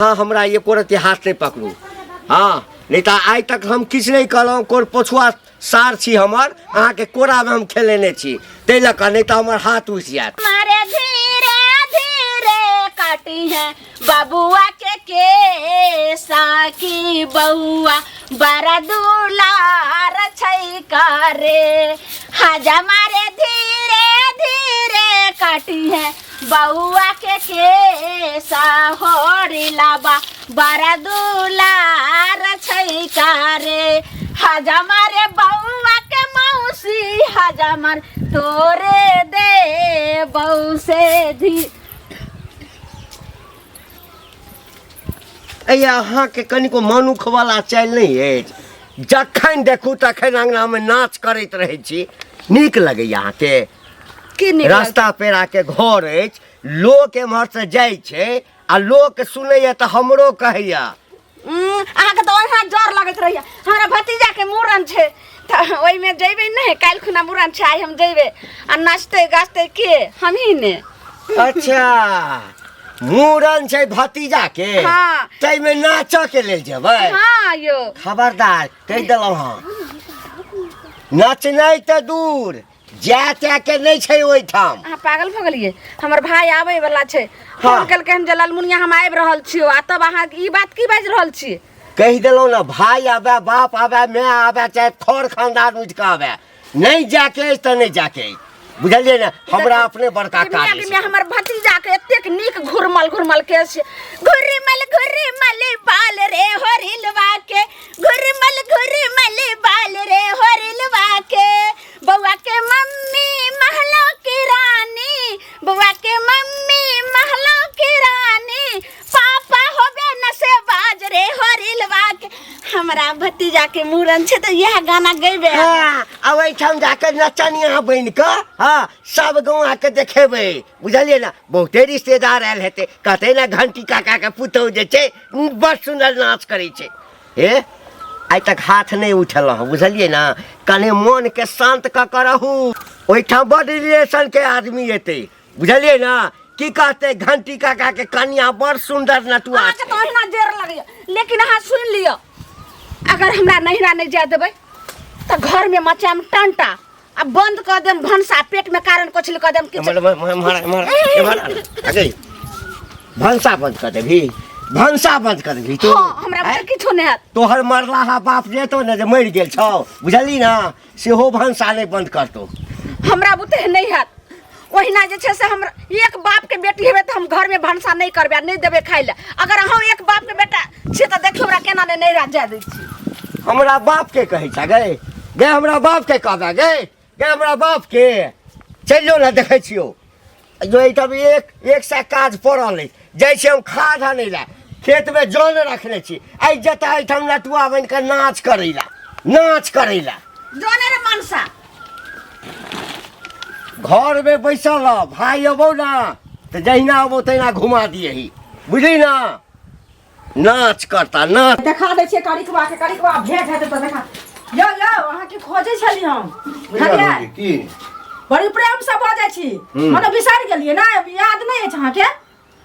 अहाँ हमरा एको रत्ती हाथ नहि पकड़ू। हँ, नहि तऽ आइ तक हम किछु नहि कहलहुँ। कोर पछुआ सार छी हमर, अहाँके कोरामे हम खेलेने छी, ताहि लऽ कऽ नहि तऽ हमर हाथ उठि जायत। मारे धीरे धीरे काटी है बबुआ के केसा की बउआ बड़ा दुलार छै करे। हाजा मारे धीरे धीरे काटी है बउआ के केसा होरी लाबा बड़ा दुलार छै करे। हाजा मारे बउआ के मौसी हाजा मार तोरे दे बऊ से धी। अइ अहाँके कनिको मनुखवला चालि नहि अछि। जखन देखू तखन अङ्गनामे नाच करैत रहै छी। नीक लगैए अहाँके? की नीक? रास्ता पेड़ाके घर अछि, लोक एम्हरसँ जाइ छै आ लोक सुनैए तऽ हमरो कहैए। अहाँके तऽ ओहिना डर लगैत रहैए। हमरा भतीजाके मूड़न छै तऽ ओहिमे जयबै नहि? काल्हि खुना मूड़न छै, आइ हम जयबै आ नाचतै गाचतै के? हमही ने। अच्छा, मूड़न छै भतीजा के? हाँ। ताहिमे नाचऽ के लेल जेबै? हाँ यौ। खबरदार, कहि देलहुँ हँ, नचनाइ तऽ दूर, जाय ताय के नहि छै ओहिठाम। अहाँ पागल भऽ गेलियै? हमर भाय आबै वाला छै। हाँ। फोन केलकै हन जे ललमुनिया हम आबि रहल छियौ, आ तब अहाँ ई बात की बाजि रहल छी? कहि देलहुँ ने, भाय आबे, बाप आबे, माय आबे, चाहे खर खानदान उठि कऽ आबे, नहि जाके अछि तऽ नहि जाके अछि, बुझलियै ने? हमरा अपने बड़का काज गिमिया अछि। गिमिया, हमर भतीजा के एतेक नीक घुरमल घुरमल केश छै। घुरमल घुरमल बाल रे होरिलवा के, घुरमल घुरमल बाल रे होरिलवा के, बउआ के मम्मी महलो की रानी, बउआ के मम्मी महलो की रानी, पापा होबे न से बाज रे होरिलवा के। हमरा भतीजा के मूड़न छै तऽ इएह गाना गैबे। हाँ, आ ओहिठाम जाके नचनिया बनि कऽ, हाँ, सब गौआके देखेबै, बुझलियै ने? बहुते रिश्तेदार आयल हेतै, कहतै ने घंटी काका के पुतहु जे छै बड़ सुन्दर नाच करै छै। हे, आइ तक हाथ नहि उठेलहुँ हँ, बुझलियै ने? कने मोनके शान्त कऽ कऽ रहू। ओहिठाम बड रिलेशनके आदमी एतै, बुझलियै ने? की कहतै, घंटी काका के कनिया बड़ सुन्दर नटुआ अहाँके छै। तऽ ओहिना जेर लगैया, लेकिन अहाँ सुनि लिअ, अगर हमरा नहिरा नहि जाय देबै तऽ घरमे मचायब टंटा आ बंद कऽ देम भनसा, पेटमे कारण कोछली कऽ देम किछु। एम्हर, एम्हर, एम्हर, एम्हर, एम्हर, अगे, भनसा बंद कऽ देबही? भनसा बंद कऽ देबही तू? हँ, हमरा आँय? बुते किछो नहि हैत। तोहर मरलाहा बाप जेतो ने जे मरि गेल छौ, बुझली ने, सेहो भनसा नहि बंद करतौ। हमरा बुते नहि हैत। ओहिना जे छै से हमरा एक बापके बेटी हेबै तऽ हम घरमे भनसा नहि करबै आ नहि देबै खाइ लए। अगर अहाँ एक बापके बेटा छियै तऽ देखियौ हमरा केना नहि नैहरा जाय दै छी। हमरा बाप के कहै छ गै? गै, हमरा बाप के कहबे गै? गै, हमरा बाप के चलि जो ने, देखै छियौ जो। एहिठाम एक एक सए काज पड़ल अछि। जाइ छी हम खाद आनै लए, खेतमे जन रखने छी। आइ जतऽ एहिठाम नटुआ बनि कऽ नाच करै लए, नाच करै लए। जोने रे मनसा। घरमे बैसल रह, भाय अबौ ने तऽ जहिना अबौ तहिना घुमा दियही, बुझली ने? नाच करता नाच। देखा दै छियै करिकबा के, करिकबा भेंट हेतै तऽ देखा। यौ यौ, अहाँके खोजै छली हम, बुझलियै? की? बड़ी प्रेम से बजै छी, मने बिसरि गेलियै ने? याद नहि अछि अहाँके?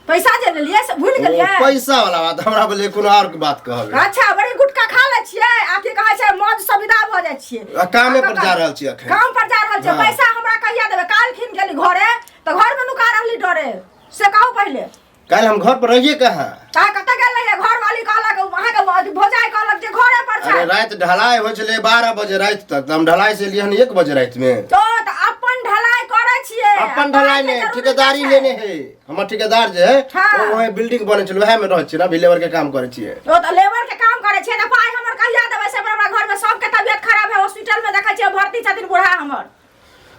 पैसा जे लेलियै से भूलि गेलियै? ओ, पैसा वाला बात हमरा बोले, कोनो और के बात कहबै। अच्छा, बड़ी गुटखा खा लै छियै आ की कहै छै, मौज से विदा भऽ जाइ छियै। आ कामे पर जा रहल छी अखन। काम पर जा रहल छियै? हाँ। पैसा हमरा कहिया देबै? काल्हि खिन गेली घरे तऽ घर मे नुका रहली डरे, से कहू पहिले। काल्हि हम घर पर रहिए कहाँ? ता कतऽ गेल रहियै? घर वाली कहलक, अहाँके भौजाई कहलक जे घरे पर छै। अरे, राति ढलाई होइ छलै 12 बजे राति तक, तऽ हम ढलाई से एलियै हन 1 बजे राति में। तो तऽ अपन ढलाई करै छियै? अपन ढलाई पाइके नहि, जरूरी ठेकेदारी नहि छै। लेने है हमर ठेकेदार जे है। हाँ। ओ वहाँ बिल्डिंग बनै छलै, वएह में रहै छियै ने, अभी लेबर के काम करै छियै। ओ तऽ लेबर के काम करै छियै तऽ पाइ हमर कहिया देबै से? हमरा घर में सबके तबियत खराब है, हॉस्पिटल में देखै छियै भर्ती छथिन बूढ़ा हमर,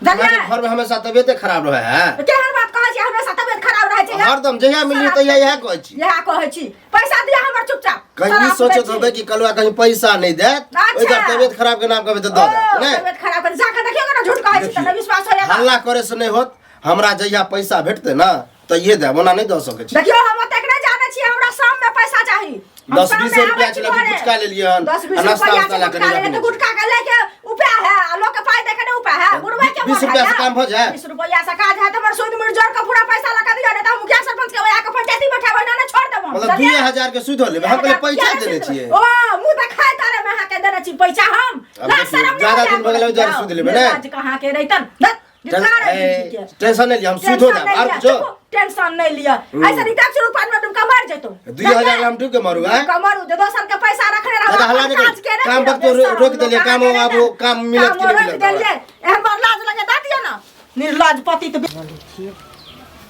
अहाँके बुझलियै? घर में हमेशा तबियते खराब रहै है। केहन बात कहै छियै, हमेशा तबियत खराब रहै छै? हरदम जहिया मिली तहिया इएह कहै छी। इएह कहै छी। पैसा दिअ हमर चुपचाप। कहीं ई शराब सोचैत पीबै छी। होबै कि कलुआ कहीं पैसा नहि देत, अच्छा। ओहि तबियत खराब के नाम कहबै तऽ दऽ ओ, देत नहि। तबियत खराब कर जाके देखियौ ने, झूठ कहै छी तऽ नहि विश्वास होइया तऽ। हल्ला करे से नहि होत। हमरा जहिया पैसा भेटतै ने तहिये देब, ओना नहि दऽ सकै छी। देखियौ, हम ओतेक नहि जानै छियै, हमरा शाम में पैसा चाही। हम 10 शाम 20 में रुपया आबै छी छलै, अभी घरे। गुटखा लेलियै हन, 10 20 आ नाश्ता रुपया उस्ता छै, लए कऽ गुटखा नहि लेलियै तऽ रखने छी। गुटखा के लेके उपाय है आ लोक के पाइ दे के नहि उपाय है? बुढ़बै के 20 मोन रुपया है से काम भऽ जायत? 20 रुपया से काज है? हमर सूद मुड़ जोड़ के पूरा पैसा लगा दियौ, नहि तऽ हम मुखिया सरपंच के ओया के पंचायती बैठाबै ना, छोड़ देबो। मतलब 2000 के सुध लेबै, हम कहलियै पैसा देने छियै। ओ मुंह देखाय तारे में अहाँके देने छी पैसा हम। अब लाज देखियौ, शरम नहि ज्यादा होइए दिन भऽ गेलै, ओहि दुआरे जाउ, सुध लेबै ने। निर्लाज कहाँ के रहितन धत्, धिक्कार है जिंदगी के। टेंशन नहि लिअ, हम सुधो टेंशन देब नहि आर लिअ, किछो। चुप, टेंशन नहि लिअ। ऐसे रीता शुरू पाँच मिनट डुबका मारि जेतौ। 2000 हम डूब के मारू आँय? डुबका मारू जे दोसर के पैसा रखने रहब, दादा, हल्ला अपन नहि काज करू। के नहि काम करब, वक्त बेशरम रोकि देलियै, लोक काम अहाँके आब नहि काम मिलत काम कि नहि रोकि मिलत? देलियै, एहन बड़ लाज लगे दऽ दिअ ने निर्लाज पति तऽ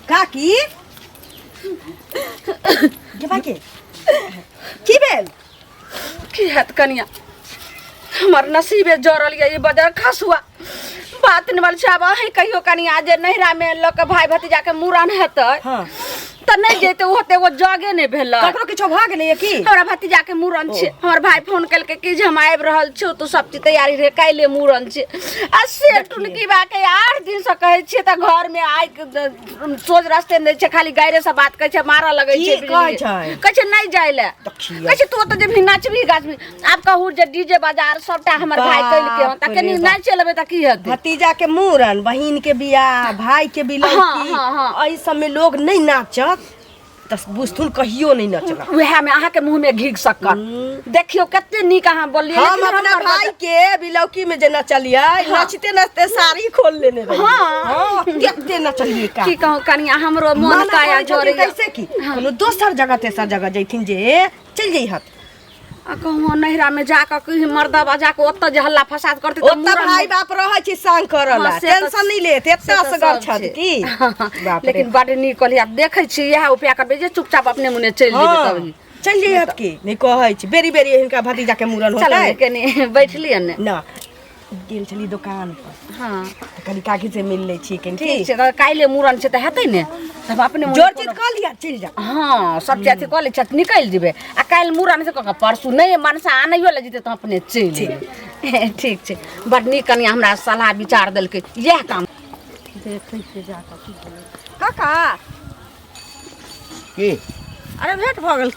काकी गे भाई के की भेल? की हैत कनिया, हमर नसीबे जरल ये ई बजर खसुआ बात नहि बोल छै। आब अहीं कहियो कनिया, जे नैहरा में लऽ के भाई भतीजा के मूड़न हेतै तऽ नहि जैते, ओते एगो जगे नहि भेलै। ककरो किछो भऽ गेलैए की? हमरा भतीजा के मूड़न छै। हमर भाई फोन केलकै कि जे हम आबि रहल छियौ, तू सब चीज तैयारी रहे, काल्हि मूड़न छै। आ से टुनकी बा के 8 दिन से कहै छियै तऽ घर में आइ सोझ रास्ते नहि छै, खाली गायरे से बात कहै छै, मारऽ लगै छै। की कहै छै? कहै छै नहि जाइ लए, देखियौ। कहै छै तू ओतऽ जेबही नाचबही गाछबही। आब कहू जे डीजे बाजार सबटा हमर भाई केलकै हन, तऽ बाप कनी रे बाप। नाचि लेबै तऽ की हेतै? भतीजा के मूड़न, बहिन के बियाह, भाई के बिलौकी, हाँ, हाँ, हाँ। एहि सब में लोग नहीं नाचत तऽ बुझथुन कहियो नहीं नचलक। उएह में अहाँके मुँह में घी शक्कर। देखियौ कते नीक अहाँ बोललियै। हम लेकिन अपना हमर भाई के बिलौकी में जे नचलियै, नचते नचते साड़ी खोल लेने रहियै। हाँ। हाँ, कते नचलियै का की कहूँ कनिया, हमरो मोन मना काया करै छथिन जरैया। कैसे की कोनो दोसर जगह तेसर जगह जैथिन जे चलि जइहत। आ कहूँ नैहरा में जाकऽ कहीं मर्दबा जाकऽ ओतऽ जे हल्ला फसाद करतै तऽ ओतऽ मूड़न भाई बाप रहै छै संग करऽ ला, हाँ, से तऽ टेंशन नहि लेत, से एतना तऽ असगर सब छथि छै। की। बाप रे। लेकिन बड नीक कहलियै। आब देखै छी इएह उपाय करबै जे चुपचाप अपने मुने चलि जेबै। हाँ, तभी चलि जइहत की नहि कहै छी, बेरी बेरी हिनका भतीजा के मूड़न चलू होतै ने, कनि बैठलियै ने। ना गेल छली दोकान पर तऽ कनि काकी से मिल लै छी कनि। ठीक छै, तऽ काल्हि मूड़न छै तऽ हेतै ने, तऽ हम अपने मुने जोर चीज कऽ लिअ, चलि जाउ। हँ, सब चीज अथी कऽ लै छियै, निकलि जेबै आ काल्हि मूड़न छै कऽ कऽ परसू नहि मनसा आनैयो लए जेतै तऽ अपने चलि जेबै। ठीक छै, बड नीक कनि हमरा सलाह विचार देलकै, इएह काम देखै छियै जाकऽ की भेलै। काका की? अरे भेंट भऽ गेल,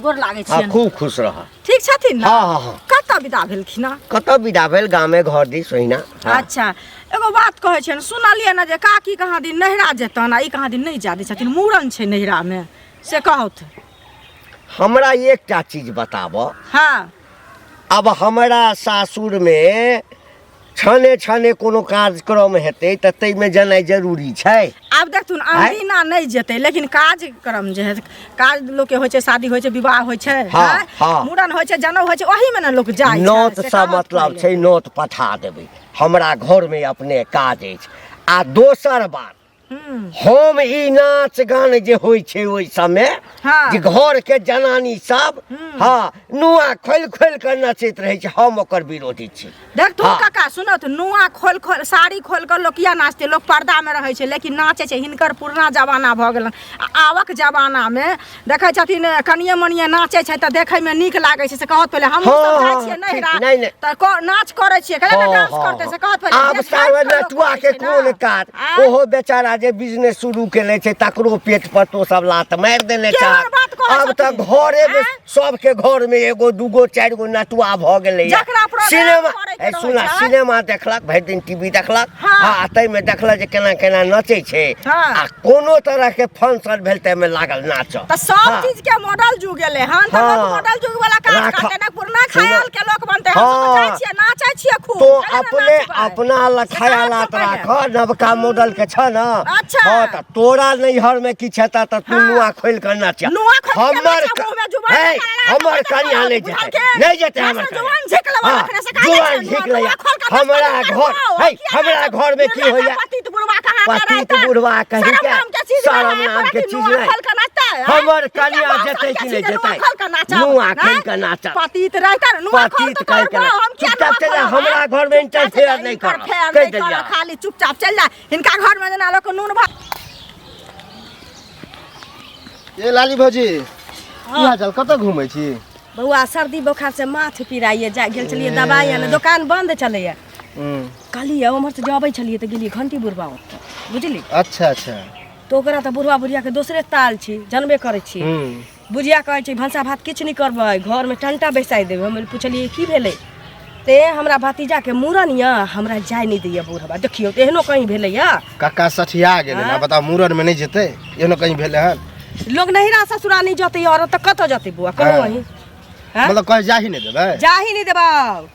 गोर लागै हाँ छियनि। खूब खुश रह। ठीक छथिन ने? हाँ हाँ हाँ। कतऽ विदा भेलखिन हँ? कतऽ विदा भेल, गामे घर दिस ओहिना। हाँ। अच्छा, एगो बात कहै छियनि, सुनलियै ने जे काकी कहाँ दिन नैहरा जेतनि आ ई कहाँ दिन नहि जा दै छथिन, मूड़न छै नैहरामे, से कहौथ। हमरा एकटा चीज बताबऽ। हाँ। अब हमरा सासुरमे छने छने कोनो कार्यक्रम हेतै तऽ ताहिमे जेनाइ जरूरी छै? आब देखथुन, अनदिना नहि जेतै, लेकिन कार्यक्रम जे हेतै, काज लोकके होइ छै, शादी होइ छै, विवाह होइ छै, हाँ, आँय? हाँ। मूड़न होइ छै, जनउ होइ छै, ओहीमे ने लोक जाइ छै, नोत से सँ कहत मतलब पहिले। छै, नोत पठा देबै, हमरा घरमे अपने काज अछि। आ दोसर बात, हम ई नाच गान जे होइ छै ओहि समय हाँ। जे घर के जनानी सब हाँ नुआ खोलि खोलि कऽ नचैत रहै छै, हम ओकर विरोधी छी। देख तू हाँ। काका, सुनत, नुआ खोल खोल साड़ी खोल कऽ लोक किया नाचतै? लोक पर्दा में रहै छै लेकिन नाचै छै। हिनकर पुरना जमाना भऽ गेलन आ आवक जमाना में देखै छथिन कनिये मनिये नाचै छै तऽ देखै में नीक लागै छै, से कहत पहिले। हमहूँ सब हाँ, जाइ हाँ, छियै ठीक, नैहरा नहि, नहि। तऽ नाच करै छियै, कहले ने हाँ, डांस हाँ, करतै, से हाँ। कहत पहिले। आब जे सावर छापि कऽ लोक नटुआ करै के छै ने। कोन काज? आँय? ओहो बेचारा जे बिजनेस शुरू केने छै तकरो पेट पर तो सब लात मारि देने केहन छै। बात कहै आब तऽ छथिन? घरे में आँय? सबके घर में एगो दूगो चारि गो नटुआ भऽ गेलै। जकरा प्रोग्राम सिनेमा करैके ए, रहै सुना छै। सिनेमा देखलक भरि दिन, टीवी देखलक, हाँ। आ ताहिमे देखलक जे केना केना नचै छै, हाँ। आ कोनो तरह के फंक्शन भेल ताहिमे लागल नाचऽ। तऽ सब हाँ। चीज के मॉडल जुग गेलै हन, तऽ लोक हाँ। मॉडल जुग वाला काज राख- करतै ने, पुरना सुना। ख्याल के लोक बनतै। हम सब तऽ हाँ। जाइ छियै, नाचै छियै खूब। तो चलऽ ने अपने नाचबै। अपना लखाया से लात कहत राख, नवका मॉडल के छ न। अच्छा। हाँ, तऽ तोरा नैहर में किछु हेतऽ तऽ तू हाँ। नुआ खोलि कऽ नाच। नुआ खोलि के हमर नाचब, मुँहमे जुबान हे, निकालि हमर राखब, कनिया नहि बुझल जेतै, के? नहि जेतै हमर नाचब, कनिया। जुबान झिक लेबऽ हाँ, रखने से, काहे जुबान छै? झिक नुआ लैया। खोल कऽ नाचब, हमरा नाचब, घर नाचब, हे, किया हमरा नाचब? घर में की निर्लज्ज होइया? पतित बुढ़वा कहाँ के पतित रहतै? बुढ़वा कहीं शरम के नाम के चीज शरम नहि, नाम के एको चीज नुआ नहि। खोल कऽ नाचतै, आँय? हमर हिनका कनिया बाप जेतै सबके कि चीज नहि नुआ जेतै? खोल कऽ नाचब, नुआ आँय? खोलि कऽ नाचब। पतित रहतै ने, नुआ खोल पतित तऽ कहि के करबो, हम किया चुपचाप नुआ चलि जा, खोलब, हमरा आँय? घर में चुपचाप इंटरफेयर चलि नहि जा, करब। इंटरफेयर कहि नहि देलियै। करब, खाली चुपचाप चलि जा। हिनका घर में जेना लोक नून भात। ए लाली भौजी, की हाल चाल? कतऽ घूमै छी? बौआ, सर्दी बोखार से माथ पिराइए, जा गेल छलियै दबाइ आने, दोकान बंद छलैए। कहलियै उम्हर से जब अबै छलियै तऽ गेलियै घंटी बुढ़बा ओतऽ, बुझली? अच्छा अच्छा। तऽ ओकरा तऽ बुढ़बा बुढ़ियाके दोसरे ताल छै, जानबे करै छी। बुढ़िया कहै छै भनसा भात किछु नहि करबै, घरमे टंटा बैसाइ देबै। हम पुछलियै की भेलै? ते हमरा भतीजाके मूड़न यऽ, हमरा जाय नहि दैए बुढ़बा। देखियौ तऽ एहनो कहीं भेलैए? काका सठिया गेलै ना, बताउ, मूड़नमे नहि जेतै? एहनो कहीं भेलै हन? लोग नहिरा ससुरा नहीं जतै औरत तऽ कतऽ जतै बौआ कहू हाँ। अहीं हाँ? मतलब कहीं जा ही नहीं देबै जाही नहीं देबा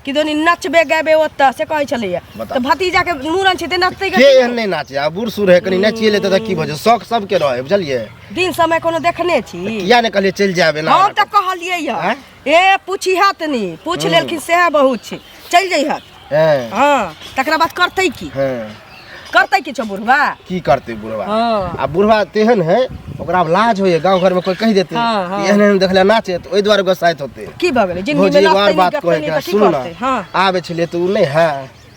कि दोनी नचबे गैबे ओतऽ से कहै छलैया बताउ। तऽ भतीजा के मूड़न छै तऽ नचतै के एहन नहीं नाचे आ बूढ़ सूढ़ है कनी नाचिए लेते तऽ की भऽ जेतै शौक सबके रहे बुझलियै दिन समय कोनो देखने छी किया नहीं कहलियै चलि जायब एना हम तऽ कहलियै यऽ आँय? ए पूछी हत नी पूछ लेलखिन सएह बहुत छै चलि जइहत हँ हँ तकरा बाद करतै की हँ करतै किछो बुढ़वा की करतै बुढ़वा हँ आ बुढ़वा तेहन है ओकरा आब लाज होइए गाँव घरमे कोइ कहि देतै हाँ, हाँ। कि एहन एहन देखले नाचे तऽ ओहि दुआरे गोसाइत होतै की भऽ गेलै जिंदगी भौजी में एगो आर नाचतै बात नहि कहै गपतै के नहि तऽ की सुनू करतै ने हँ आबै छलियै तऽ ओ नहि है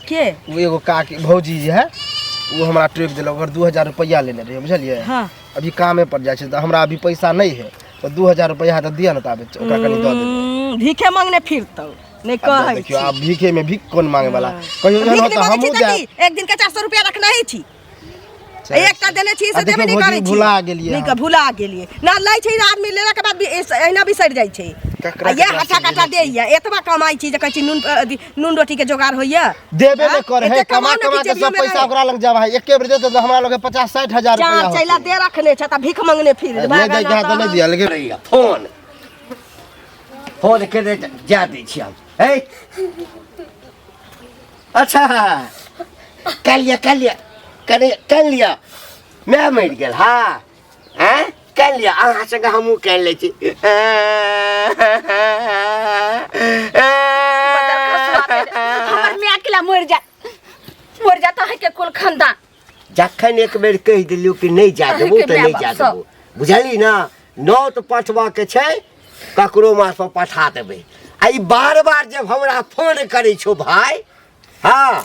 के ओ एगो काकी भौजी जे है ओ हमरा टोकि देलक ओकर 2000 रुपैआ लेने रहियै बुझलियै हाँ अभी कामे पर जाइ छै तऽ हमरा अभी पैसा नहि है तऽ 2000 रुपैआ तऽ दिअ ने ताबे ओकरा कनि दऽ देबै भीखे मांगने फिरतौ नहि कहै देखियौ आब भीखे में भीख कोन मांगे वाला कहियो एहन भीख होत नहि तऽ मांगै छी हमहूँ तऽ जायब की एक दिन के 400 रुपया रखने ही छी एकटा देने छी से आ देबे देखियौ नहि भौजी करै छी भुला गेलियै नहि हम। भुला गेलियै ना लै छै आदमी लेला के बाद भी एहिना बिसरि जाइ छै ककरा आ इएह ककरा हट्ठा से कट्ठा लेने दैया एतबा कमाइ छी जे कहै छी नून अथी, नून रोटी के जोगाड़ होइया देबे हाँ? नहि करे है एते कमा कमाउ ने कमा कि के सब जेबियो में पैसा रहे। ओकरा लग जावा है एके बेर देते तऽ हमरा लगे 50 60 हजार चार रुपया चैला होतै। दे रखने छै तऽ भीख मंगने फिर नहि दै के है तऽ नहि दिअ लेकिन फोन फोन केने जा दै छी हम है अच्छा कए लिअ कए लिअ कनि कए लिअ माय मरि गेल हँ आँय कए लिअ अहाँ संगे हमहूँ कए लै छी हमर माय अकेला मरि जात मरि जात अहाँके कुल खानदान जखन एक बेर कहि देलियौ कि नहि जा देबौ अहीँके तऽ नहि माय जा बाप सब। देबौ बुझली ने नौत पठबऽके छै ककरो मार्फत पठा देबै आ ई बार बार जब हमरा फोन करै छौ भाय हँ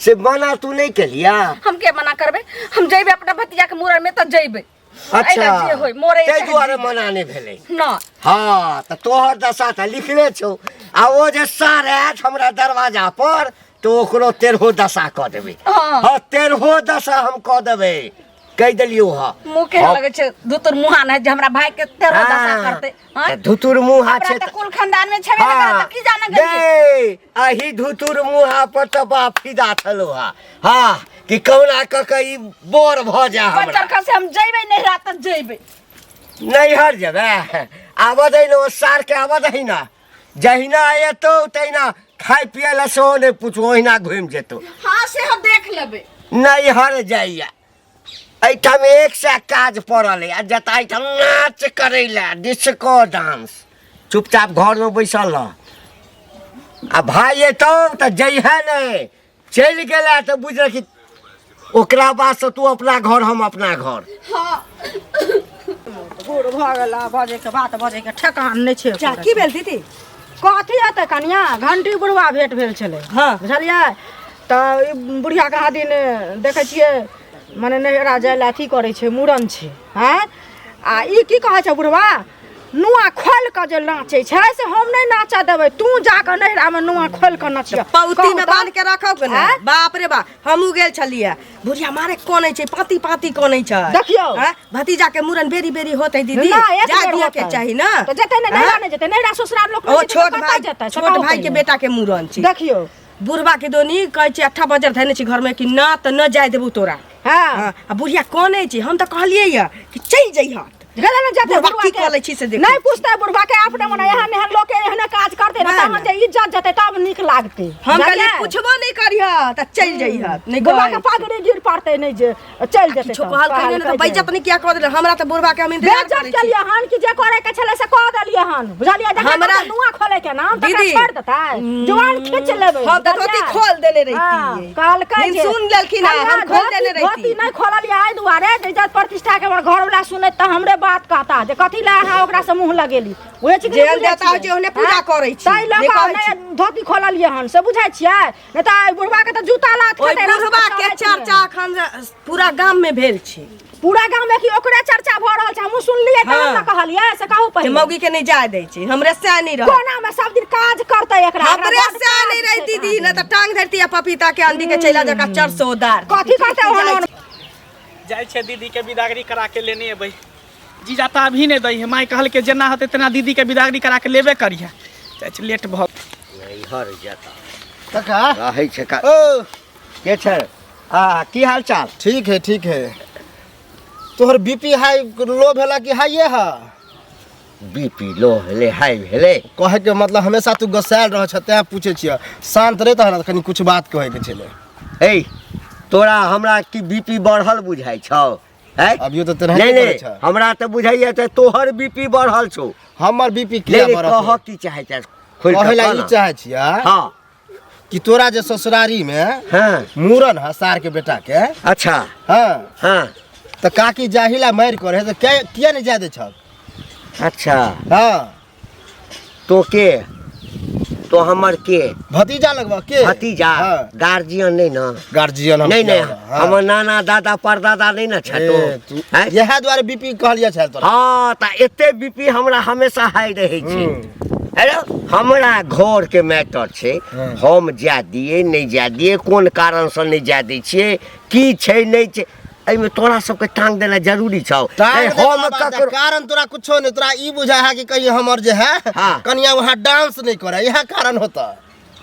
से मना तू नहि केलिया हम के मना करबै हम जइबै अपना भतीजा के मूड़न में तऽ जइबै अच्छा एहिला जे होय मोरे ताहि दुआरे मना नहि भेलै न हँ तऽ तोहर दशा तऽ लिखले छौ आ ओ जे सार आयत हमरा दरवाजा पर तऽ ओकरो तेरहो दशा कऽ देबै हँ। हँ तेरहो दशा हम कऽ देबै कहि देलियौ हँ मुँह केहन लगै छै धुतुर मुहा नहि जे हमरा भाई के तेरह दशा करतै हँ धुतुर मुहा हमरा छै तऽ कुल खानदान में छेबे नहि करे तऽ की जाने गेलियै गे अही धुतुर मुहा पर तऽ बाप फिदा छलो हा हँ कि कहुना कऽ के ई बोर भऽ जाय हमरा बच्चर से हम जइबै नहिरा तऽ जइबै नैहर जेबै आबऽ दै ने ओ सारके आबऽ दही ने जहिना एतौ तहिना खाय पियै लए सेहो नहि पूछू ओहिना घुमि जेतौ हाँ से हम देख लेबै नैहर जाइया एहिठाम एक सए काज पड़ल अइ आ जतऽ एहिठाम नाच करै लए डिस्को डांस चुपचाप घरमे बैसल रह आ भाय एतौ तऽ जइहे नहि चलि गेला तऽ बुझ कि ओकरा बादसँ तू अपना घर हम अपना घर हाँ बूढ़ भऽ गेला बजैके बात बजैके ठेकान नहि छै जा की भेल दीदी कथी हेतै कनिया घंटी बुढ़वा भेंट भेल छलै हाँ। बुझलियै तऽ ई बुढ़िया कहाँ दिन देखै छियै मने नैहरा जाय लए अथी करै छै मूड़न छै आँय आ ई की कहै छै बुढ़वा नुआ खोलि कऽ जे नाचै छै से हम नहि नाचऽ देबै तू जाकऽ नैहरामे नुआ खोलि कऽ नचियऽ पौती में बांध के रखब के ने आँय? बाप रे बाप हमहूँ गेल छलियै बुढ़िया मारे कनै छै पाती पाती कनै छै देखियौ। आँय? भतीजा के मूड़न बेरी बेरी होतै दीदी ना एक जा बेर दिअ के होतै। चाही ना तऽ जेतै ने नैहरा आँय? नहि जेतै नैहरा ससुराल लोक ओ नहि जेतै छोट तऽ कतऽ भाई जेतै से छोट कहू भाई के पहिले। बेटा के मूड़न छै देखियौ बुढ़बा के दोनी कहै छै अट्ठा बजर धैने छी घर में कि ना तऽ न जाय देबू तोरा हाँ हाँ, आ बुढ़िया कनै छै हम तऽ कहलियै यऽ कि चलि जइहत गेलै ने जेतै बुढ़बा बुढ़वा की के। कऽ लै छी से देखै नहि पूछतै बुढ़वा के अपने मने एहन एहन लोक के एहने काज करतै ने नहि, तहन जे इज्जत जेतै तब नीक लागतै हम कहलियै बुझलियै? पुछबो नहि करिह तऽ चलि जइहत नहि बुढ़वा के कहै पगड़ी गिर पड़तै नहि जे चलि जेतै किछो तब। कहलकै नहि ने तऽ कहलकै जे- बेइज्जत नहि किया कऽ देले हमरा तऽ बुढ़बा के हम इंतजार बेइज्जत करै छी केलियै हन कि जे करे के छलै से कऽ देलियै हन बुझलियै जकरा हमरा- नुआ खोले के नाम तकरा दीदी। छोड़ देतै जुआन खींच लेबै हम तऽ धोती बुझलियै? खोल देने हाँ, रहितियै कहलकै लेकिन जे सुन लेलखिन हँ, हम कनिया, खोल देने धोती रहिती। नहि खोललियै एहि दुआरे जे इज्जत प्रतिष्ठा के हमर घरवला सुनैत तऽ हमरे बात कहता जे कथी लए अहाँ ओकरा से मुँह लगेली बुझै छी कि नहि जेहन बुझै देवता होइ छियै? छै ओहने पूजा हाँ? करै छी, ताहि लऽ नहि कऽ कहै नहि धोती खोललियै हन से बुझै छियै नहि तऽ एहि बुढ़वा के तऽ जूता लात ओहि खेतै रास्ता बुढ़बा के चलैत चर्चा मे। अखन पूरा गाम में भेल छै पूरा गाम में कि ओकरे चर्चा भऽ रहल छै हमहूँ सुनलियै तहन हाँ। ने कहलियै से कहू जे पहिले मौगी के नहीं जाय दै छै हमरे से नहीं रह कोना में सब दिन काज करतै एकरा एकरा हमरे बड्ड से काज नहीं छै रही दीदी कहाँ न तऽ टांग धरती आ पपीता के आंधी के चैला जका चरसो दार कथी करतै ओहन ओहन जाइ छै दीदी के बिदागरी करा के लेने एबै जीजा तऽ अभी नहि दै है माय कहलकै जेना होतै तेना दीदी के बिदागरी करा के लेबे करिहे जाइ छै लेट भऽ नैहर जेता काका रहै छै का ओ के छै आ की हाल चाल ठीक है ठीक है तोहर बीपी हाई लो भेला कि हाइए है? बीपी लो भेलै, हाई भेलै। कहै के मतलब हमेशा तू गुस्सायल रह छ, तें पूछै छियै। शांत रह तहन कनी कुछ बात कहै के छलै। ए तोरा हमरा की बीपी बढ़ल बुझाइ छौ? हैं? अभियो तऽ तेनाहिते नहि करै नहि छ। हमरा तऽ बुझाइया तऽ तोहर बीपी बढ़ल छौ। हमर बीपी किया नहि बढ़त? कह की चाहै छै, खोलि कऽ कहै ला कह ई ना। चाहै छियै हँ कि तोरा जे ससुरारी में हाँ मूड़न है सार के बेटा के। अच्छा। हाँ हाँ तो काकी जाहिला मारि करे तो क्या किया नहीं जाय दे छक? अच्छा। हाँ तो के तो हमर के भतीजा लगवा के भतीजा? हाँ। गार्जियन नहीं ना? गार्जियन हम नहीं नहीं हाँ। हमर नाना दादा परदादा नहीं ना छतो। ए, तू इएह दुआरे बीपी कहलियै छल तोरा। हाँ त एते बीपी हमरा हमेशा हाई रहै छै। हेलो हमरा घर के मैटर छै, हम जाय दिए नहीं जाय दिए, कोन कारण से नहीं जाय दै छियै, की छै नहीं छै, एहिमे तोरा सबके टांग देना जरूरी छौ। टांग नहीं, देला हम बात है, ककरो कारण तोरा कुछो नहीं, तोरा ई बुझा है कि कहीं हमर जे है हाँ। कनिया वहाँ डांस नहीं करे, यह कारण होता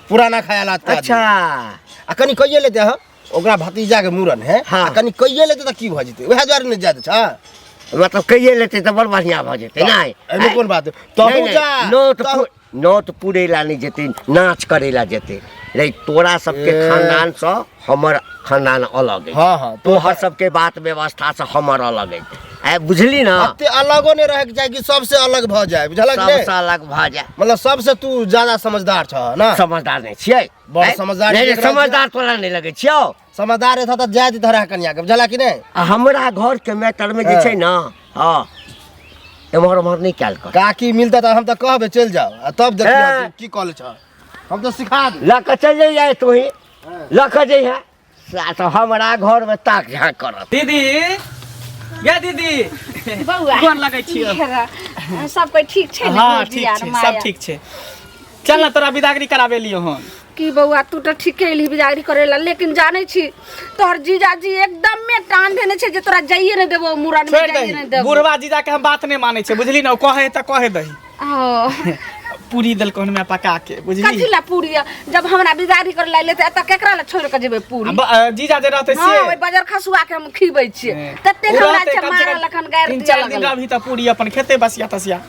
पुराना ख्यालात का आदमी। अच्छा। आ कनी कहिए लेते हम ओकरा भतीजा के मूड़न है, हाँ। आ कनी कहिए लेते त की भ जेतै, वएह दुआरे नहीं जाय दै छ। मतलब कहिए लेते त बड़ बढ़िया भ जेतै। नहीं एहिमे कोन बात? तहु नहीं, नहीं, जा, नोत तहु- नोत पुरेला नहीं जेतै, नाच करेला जेतै। रे तोरा सबके ए। खानदान से हमर खानदान अलग है। हाँ, हाँ, तोहर सबके बात व्यवस्था से हमर अलग है। ए, बुझली ना? एते अलगो नहीं रहे के चाही कि सबसे अलग भ जाए, बुझलक ने? सबसे अलग भ जाए। मतलब सबसे तू ज्यादा समझदार छ ना? समझदार नहीं छियै। बड़ ए, समझदार नहीं, नहीं, देख रहल छियै। समझदार तोरा नहीं लगै छियौ। समझदार रहता त जाय दितह रह कनिया के, बुझला कि नहीं? आ हमरा घर के मैटर में जे छै ना, हाँ, एम्हर ओम्हर नहीं कयल कर। काकी मिलता त हम त कहबे चलि जाओ, आ तब देखियौ ए। की कॉलेज छ, हम त सिखा दे। लऽ कऽ चलि जइहे तू ही, लऽ कऽ जइहे। तो हमरा घर में ताक झाँक करत। दीदी, या दीदी, बौआ, गोर लगै छियौ। सब कोई ठीक छै ने? हाँ, भौजी ठीक आर छै, माया? सब ठीक छै। चल ना तोरा बिदागरी कराबे लियो हन। की बौआ, तू तऽ ठीके एलही बिदागरी करे ला, लेकिन जानै छी तोहर जीजाजी एकदम में टान देने छै जे तोरा जाइए नहि देबो मुड़न में, छोड़ि जाइए दही। नहि देबो। बुढ़वा जीजा के हम बात नहि मानै छै, बुझली ना? ओ कहे तऽ कहे दही। ओ। पूरी देलको हन पका के, बुझली? कथी ला पूरी? जब हमरा बिदागरी करे ला एलै तऽ एतऽ केकरा ला छोड़ि कऽ जेबै पूरी? जीजा जे रहतै से। हाँ, ओहि बजर खसुआ के हम खिबै छियै। ततेक ओ हमरा रहतै छै कम से कम मारल अखन गारि तीन दिअ चारि दिन लगल। रहबही तऽ पूरी अपन खेतै बसिया तसिया।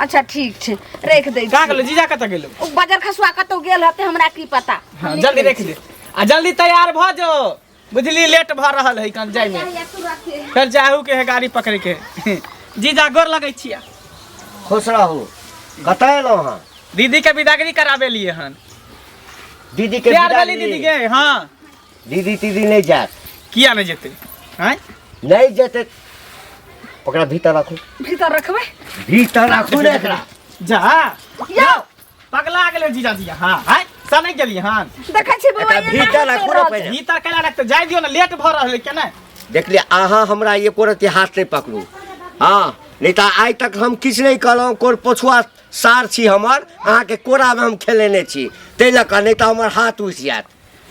अच्छा ठीक छै, राखि दै कहाँ छी। गेलौ जीजा? कतऽ गेलौ? ओ बजर खसुआ कतौ गेल हेतै, हमरा की पता। हाँ, जल्दी राखि दे आ जल्दी तैयार भऽ जो, बुझली? लेट भऽ रहल है कन जाय में, फेर जाहू के है गाड़ी पकड़े के। जीजा गोर लगै छियै। खुश रहू। कतऽ एलहुँ हँ? दीदी के बिदागरी कराबे लिए हन। दीदी के तैयार भेली बिदागरी? दीदी के? हाँ। दीदी तीदी नहीं जायत। किया नहीं जेतै? आँय? नहीं जेतै, ओकरा भीतर राखू। भीतर रखबै? भीतर राखू ने एकरा। जा यौ पगला गेलै जीजा जी। हाँ, आँय? से नहि गेलियै हन? देखै छी बौआ, एकरा एना भीतर होइते राखू ने रहल पहिले। भीतर केना रखतै? जाय दियौ ने, लेट भऽ रहल है केना। देखलियै अहाँ हमरा एको रत्ती हाथ नहि पकड़ू। हाँ, नहीं तऽ आइ तक हम किछु नहि कहलहुँ, कोन पछुआ सार छी हमर, अहाँके कोरामे हम खेलेने छी ताहि लऽ कऽ, नहि तऽ हमर हाथ उठि जायत।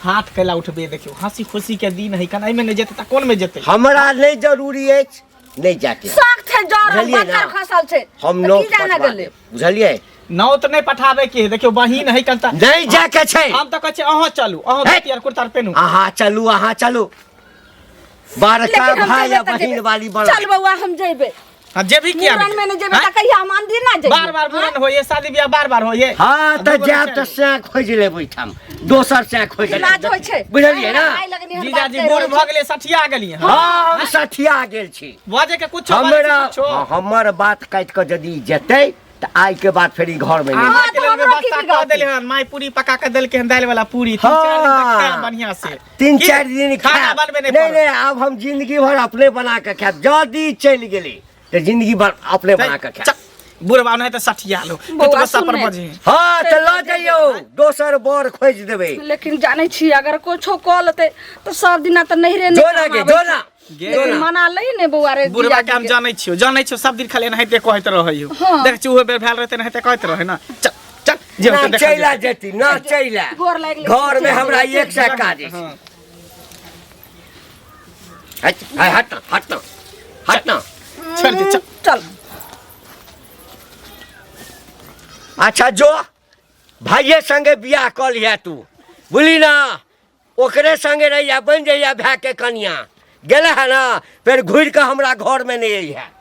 हाथ कैला उठबे? देखियौ हंसी खुशी के दिन है, कन एहिमे नहि जेतै तऽ कोन मे जेतै? हमरा नहि जरूरी अछि, नहि जाके शौक छै, जरल बुझलियै ना? बच्चा खसल छै हम तऽ नोत की जाने पठवा गेलै? देब, बुझलियै? नौत नहि पठाबे के है, देखियौ बहिन है कन तऽ नहि जाके छै। हम तऽ कहै छियै अहाँ चलू, अहाँ हे! धोती आर कुर्ता आर पेनू। अहाँ चलू, अहाँ चलू। बड़का लेकिन हम भाई जेबै आ तऽ बहिन जेबै। वाली बड़। चल बौआ, हम जेबै। हाँ, जेबही किया मुड़न में नहि नहि जेबै आँय? तऽ कहिया हम मंदिर ना जेबै? बार बार मुड़न होइए, शादी बियाह बार बार होइए। हाँ, तऽ दूगो जायब बच्चा तऽ सैं खोजि लेब, ओहिठाम दोसर सैं खोजि लेब। इलाज होइ छै, बुझलियै ना? भाई लगनी हम बात जीजाजी कहि बूढ़ रहल भऽ छी। गेलै, सठिया गेलियै। हाँ, हम सठिया गेल छी। बजे के कुछो, हमरा कुछो। हाँ, हमर बात काटि कऽ यदि जेतै तऽ आइ के बाद फेर ई घर में नहीं। हाँ, अहाँके तऽ लेल हमरो की व्यवस्था कऽ बिगड़तै? देले हन, माय पूरी पका के देलकै हन, दालि वाला पूरी, तीन चारि दिन तक खायब बढ़ियां से। तीन की? चारि दिन खाना खायब। बनबे नहि नहीं पड़त। नहीं, आब हम जिंदगी भर अपने बना के खायब। यदि चलि गेली तऽ जिंदगी भर अपने बना के खायब। चल, बुढ़बा नहि तऽ सठिया लो बौआ, कतबो सपर सुन ने। बजे। हाँ, तऽ लऽ जइयौ, दोसर बर खोजि देबै। लेकिन जानै छी, अगर कुछो कऽ लेतै तऽ सब दिना तऽ नैहरे जो नहि ना काम गे, आबै जो छै। ना। लेकिन मना लही ने बौआ रे बुढ़बा जीजाजी के हम के। जानै छियौ, जानै छियौ, सब दिन खाली एनाहिते कहैत रहै हो। हाँ। देख छियौ, उहो बेर भेल रहै एनाहिते कहैत रहै ना। चल चल, जे ना होतै देखल चलि जेतै। जेती ना, चलि। गोर लागि लै घर में छी। हमरा एक सए काज अछि। हाँ। हट हट ना, हट ना, हट ना। छोड़ि दे, चल। चल। अच्छा जो भाइये संगे बियाह कऽ लिहे तू, बुझली ना? ओकरे संगे रहिया, बनि जइया भाय के कनिया। गेले है ना, फेर घुरि कऽ हमरा घरमे नहि अइहे।